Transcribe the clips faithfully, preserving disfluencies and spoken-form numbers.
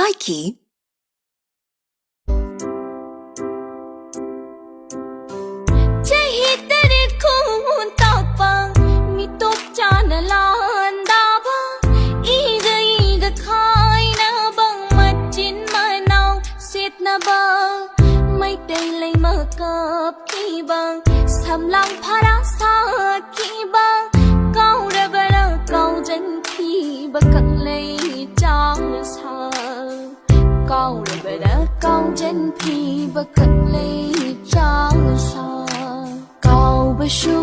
ꯂꯥꯏꯀꯤ꯫ ꯆꯍꯤ ꯇꯔꯦꯠ ꯈꯨꯟ ꯇꯥꯛꯄ, ꯃꯤꯇꯣꯞ ꯆꯥꯅ ꯂꯥꯟꯗꯥꯕ, ꯏꯒ ꯏꯒ ꯈꯥꯏꯅꯕ, ꯃꯆꯤꯟ ꯃꯅꯥꯎ ꯁꯦꯠꯅꯕ, ꯃꯩꯇꯩ ꯂꯩꯃ ꯀꯞꯈꯤꯕ, ꯁꯝꯂꯥꯡ ꯐꯔꯥ ꯁꯥꯈꯤꯕ, ꯀꯥꯎꯔꯕꯔ ꯀꯥꯎꯖꯟꯈꯤꯕ ꯀꯪꯂꯩ ꯆꯥꯎꯁꯥ꯫ ꯀꯥꯎꯔꯕꯔ ꯀꯥꯎꯖꯟꯈꯤꯕ ꯀꯪꯂꯩ ꯆꯥꯎꯁꯥ꯫ ꯀꯥꯎꯕꯁꯨ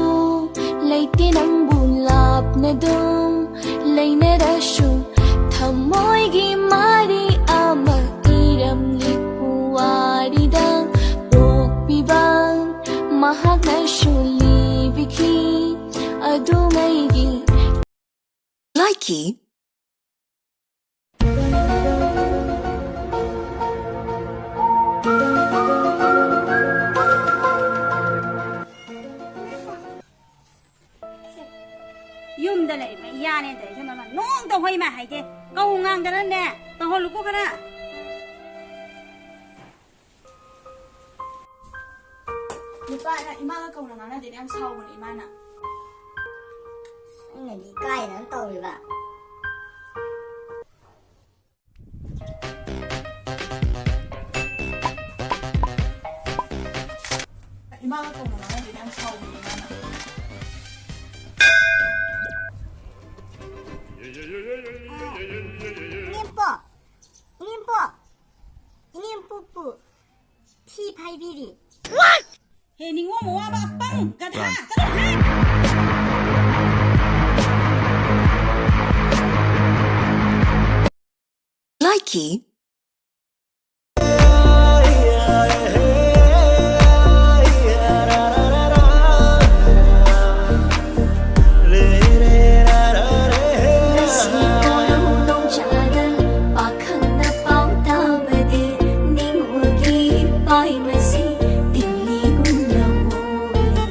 ꯂꯩꯇꯦ ꯅꯪꯕꯨ ꯂꯥꯞꯅꯗꯨꯝ ꯂꯩꯅꯔꯁꯨ, ꯊꯃꯣꯏꯒꯤ ꯃꯔꯤ ꯑꯃ ꯏꯔꯝꯂꯤ ꯄꯨꯋꯥꯔꯤꯗ ꯄꯣꯛꯄꯤꯕ ꯃꯍꯥꯛꯅꯁꯨ ꯂꯤꯕꯤꯈꯤ ꯑꯗꯨꯉꯩꯒꯤ ꯂꯥꯏꯀꯤ꯫ ꯌꯨꯝꯗ ꯂꯩꯕ ꯏꯌꯥꯅꯦ ꯇꯧꯔꯤꯁꯦ, ꯃꯃꯜ ꯅꯣꯡ ꯇꯧꯍꯩ ꯃꯥ ꯍꯥꯏꯗꯦ꯫ ꯀꯧ ꯉꯥꯡꯗꯅꯅꯦ, ꯇꯧꯍꯜꯂꯨꯀꯣ ꯈꯔ꯫ ꯅꯨꯄꯥꯅ ꯏꯃꯥꯒ ꯀꯧꯅ ꯉꯥꯡꯅꯗꯦꯅꯦ, ꯌꯥꯝ ꯁꯥꯎꯕꯅꯦ ꯏꯃꯥꯅ꯫ ꯑꯩꯅꯗꯤ ꯏꯀꯥꯏꯗꯅ ꯇꯧꯔꯤꯕ꯫ ꯏꯃꯥꯒ ꯀꯧꯅ ꯉꯥꯡꯅꯗꯦꯅꯦ, ꯌꯥꯝ ꯁꯥꯎꯕꯅꯦ ꯏꯃꯥꯅ꯫ ꯏꯅꯦꯝꯄꯣꯛ! ꯏꯅꯦꯝꯄꯣꯛ! ꯏꯅꯦꯝꯄꯣꯛꯄꯨ ꯊꯤ ꯐꯥꯏꯕꯤꯔꯤ꯫ ꯍꯦ, ꯅꯤꯡꯉꯣꯝ ꯑꯋꯥꯕ ꯑꯄꯪ ꯒꯙꯥ! ꯆꯠꯂꯣ ꯍꯦ! ꯂꯥꯏꯀꯤ꯫ ꯉꯁꯤ ꯀꯥꯂꯣꯡ ꯅꯣꯡꯖꯥꯗ ꯄꯥꯈꯪꯅ ꯄꯥꯎ ꯇꯥꯕꯗꯤ, ꯅꯤꯡꯉꯣꯜꯒꯤ ꯄꯥꯏꯃꯁꯤ ꯇꯤꯡꯂꯤꯒꯨꯝꯅ ꯑꯣꯜꯂꯤ꯫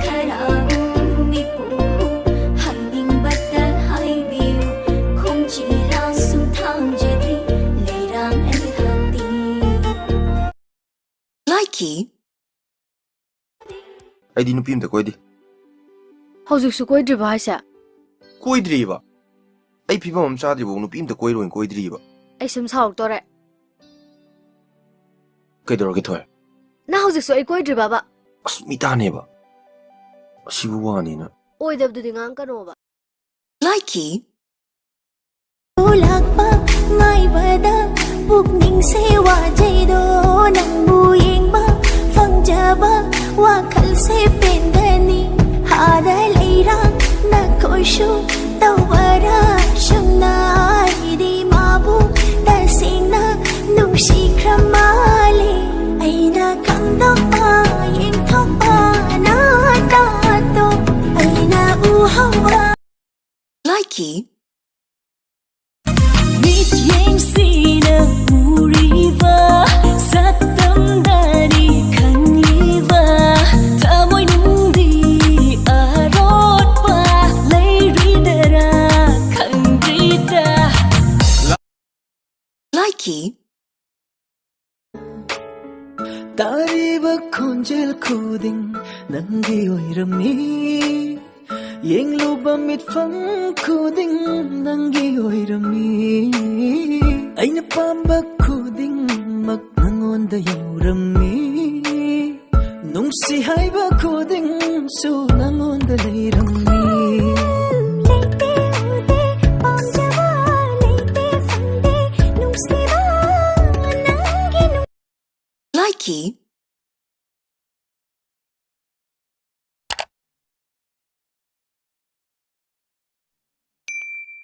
ꯈꯔꯒꯨꯝ ꯃꯤꯄꯨꯝ ꯍꯥꯏꯅꯤꯡꯕꯇ ꯍꯥꯏꯕꯤꯌꯨ, ꯈꯣꯡꯖꯤꯔꯥꯁꯨ ꯊꯥꯡꯖꯗ꯭ꯔꯤ, ꯂꯩꯔꯥ ꯀꯤ꯫ ꯑꯩꯗꯤ ꯅꯨꯄꯤ ꯑꯝꯇ ꯀꯣꯏꯗꯦ꯫ ꯍꯧꯖꯤꯛꯁꯨ ꯀꯣꯏꯗ꯭ꯔꯤꯕꯣ ꯍꯥꯏꯁꯦ? ꯀꯣꯏꯗ꯭ꯔꯤꯕ? ꯑꯩ ꯐꯤꯕꯝ ꯑꯃ ꯆꯥꯗ꯭ꯔꯤꯕꯧ ꯅꯨꯄꯤ ꯑꯝꯇ ꯀꯣꯏꯔꯣꯏꯅ ꯀꯣꯏꯗ꯭ꯔꯤꯕ꯫ ꯑꯩ ꯁꯨꯝ ꯁꯥꯎꯔꯛꯇꯣꯔꯦ꯫ ꯀꯩꯗꯧꯔꯒꯦ, ꯊꯣꯏ? ꯅꯪ ꯍꯧꯖꯤꯛꯁꯨ ꯑꯩ ꯀꯣꯏꯗ꯭ꯔꯤꯕꯕ? ꯑꯁ, ꯃꯤꯇꯥꯅꯦꯕ꯫ ꯑꯁꯤꯕꯨ ꯋꯥꯅꯤꯅ꯫ ꯑꯣꯏꯗꯕꯗꯨꯗꯤ ꯉꯥꯡꯀꯅꯣꯕ꯫ ꯂꯥꯏꯀꯤ꯫ ꯂꯥꯛꯄ ꯉꯥꯏꯕꯗ ꯄꯨꯛꯅꯤꯡꯁꯦ ꯋꯥꯖꯩꯗꯣ, ꯅꯪꯕꯨ ꯌꯦꯡꯕ ꯐꯪꯖꯕ ꯋꯥꯈꯜꯁꯦ ꯄꯦꯟꯒꯅꯤ꯫ ꯑꯥꯗ ꯂꯩꯔꯥꯡ ꯅꯈꯣꯏꯁꯨ ꯇꯧꯕꯔꯥ ꯁꯨꯝꯅ, ꯑꯩꯗꯤ ꯃꯥꯕꯨ ꯇꯁꯦꯡꯅ ꯅꯨꯡꯁꯤꯈ꯭ꯔ ꯃꯥꯜꯂꯦ꯫ ꯑꯩꯅ ꯈꯪꯗꯣꯛꯄ ꯌꯦꯡꯊꯣꯛꯄ ꯅꯠꯇꯥꯗꯣ, ꯑꯩꯅ ꯎꯍꯧꯕ꯫ ꯂꯥꯏꯀꯤ꯫ ꯃꯤꯠꯌꯦꯡꯁꯤꯅ ꯎꯔꯤꯕ ꯁꯛꯇꯝꯗꯅꯤ ꯈꯪꯂꯤꯕ, ꯊꯃꯣꯏꯅꯨꯡꯗꯤ ꯑꯔꯣꯠꯄ ꯂꯩꯔꯤꯗꯔꯥ ꯈꯪꯗ꯭ꯔꯤꯗ꯫ ꯂꯥꯏꯀꯤ꯫ ꯇꯥꯔꯤꯕ ꯈꯣꯟꯖꯦꯜ ꯈꯨꯗꯤꯡ ꯅꯪꯒꯤ ꯑꯣꯏꯔꯝꯃꯤ꯫ ꯌꯦꯡꯂꯨꯕ ꯃꯤꯠꯐꯝ ꯈꯨꯗꯤꯡ ꯅꯪꯒꯤ ꯑꯣꯏꯔꯝꯃꯤ꯫ ꯑꯩꯅ ꯄꯥꯝꯕ ꯈꯨꯗꯤꯡꯃꯛ ꯅꯪꯉꯣꯟꯗ ꯌꯧꯔꯝꯃꯤ꯫ ꯅꯨꯡꯁꯤ ꯍꯥꯏꯕ ꯈꯨꯗꯤꯡꯁꯨ ꯅꯪꯉꯣꯟꯗ ꯂꯩꯔꯝꯃꯤ꯫ ꯂꯩꯇꯦ ꯎꯗꯦ ꯄꯥꯝꯖꯕ, ꯂꯩꯇꯦ ꯐꯪꯗꯦ ꯅꯨꯡꯁꯤꯕ ꯅꯪꯒꯤ ꯅꯨꯡ- ꯂꯥꯏꯀꯤ꯫